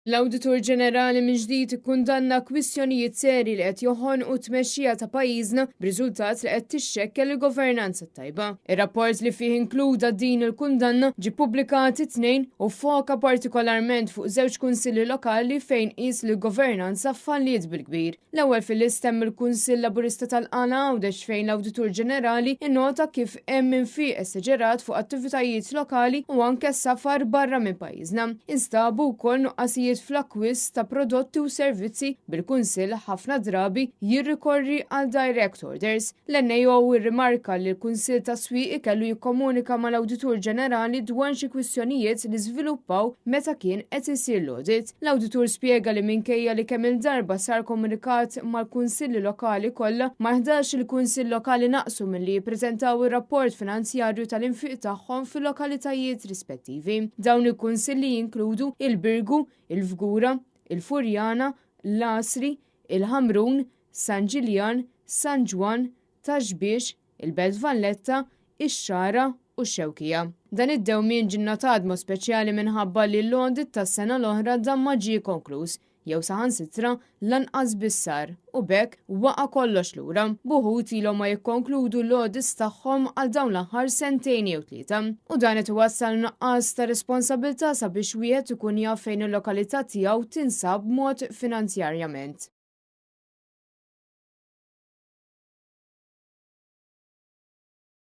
L-Awditur Ġenerali mill-ġdid ikkundanna kwistjonijiet seri li qed joħonqu t-tmexxija ta' pajjiżna b'riżultat li qed tixxekkel il-governanza tajba. Ir-rapport li fih inkluda din il-kundanna ġie ppubblikat it-Tnejn u foka partikolarment fuq żewġ kunsilli lokali fejn qis li l-governanza falliet bil-kbir. L-ewwel fil-lista hemm il-Kunsill Laburista tal-Qala Għawdex fejn l-Awditur Ġenerali innota kif hemm infiq esaġerat fuq attivitajiet lokali u anke safar barra minn pajjiżna. Instabu wkoll nuqqasijiet fl-akkwist ta' prodotti u servizzi bil-Kunsill ħafna drabi jirrikorri għal direct orders. L-NAO irrimarka li l-Kunsill tas-Swieqi kellu jikkomunika mal-Awditur Ġenerali dwar xi kwistjonijiet li żviluppaw meta kien qed isir l-audit. L-Awditur spjega li minkejja li kemm-il darba sar komunikat mal-Kunsilli Lokali kollha, mal-11 il-Kunsill Lokali naqsu milli jippreżentaw ir-rapport finanzjarju tal-infiq tagħhom fil-lokalitajiet rispettivi. Dawn il-kunsilli jinkludu il-Birgu, il-Fgura, il-Furjana, l-Għasri, il-Ħamrun, San Ġiljan, San Ġwann, Ta' Xbiex, il-Belt Valletta, ix-Xagħra u x-Xewkija. Dan id-dewmien ġie nnotat b'mod speċjali minħabba li l-audit tas-sena l-oħra dan ma ġie konkluż, jew saħansitra lanqas biss sar, u b'hekk waqa' kollox lura, b'uħud ilhom ma jikkonkludu l-audits tagħhom għal dawn l-aħħar sentejn jew tlieta. U dan qed iwassal nuqqas ta' responsabilità sabiex wieħed ikun jaf fejn il-lokalità tiegħu tinsab b'mod finanzjarjament.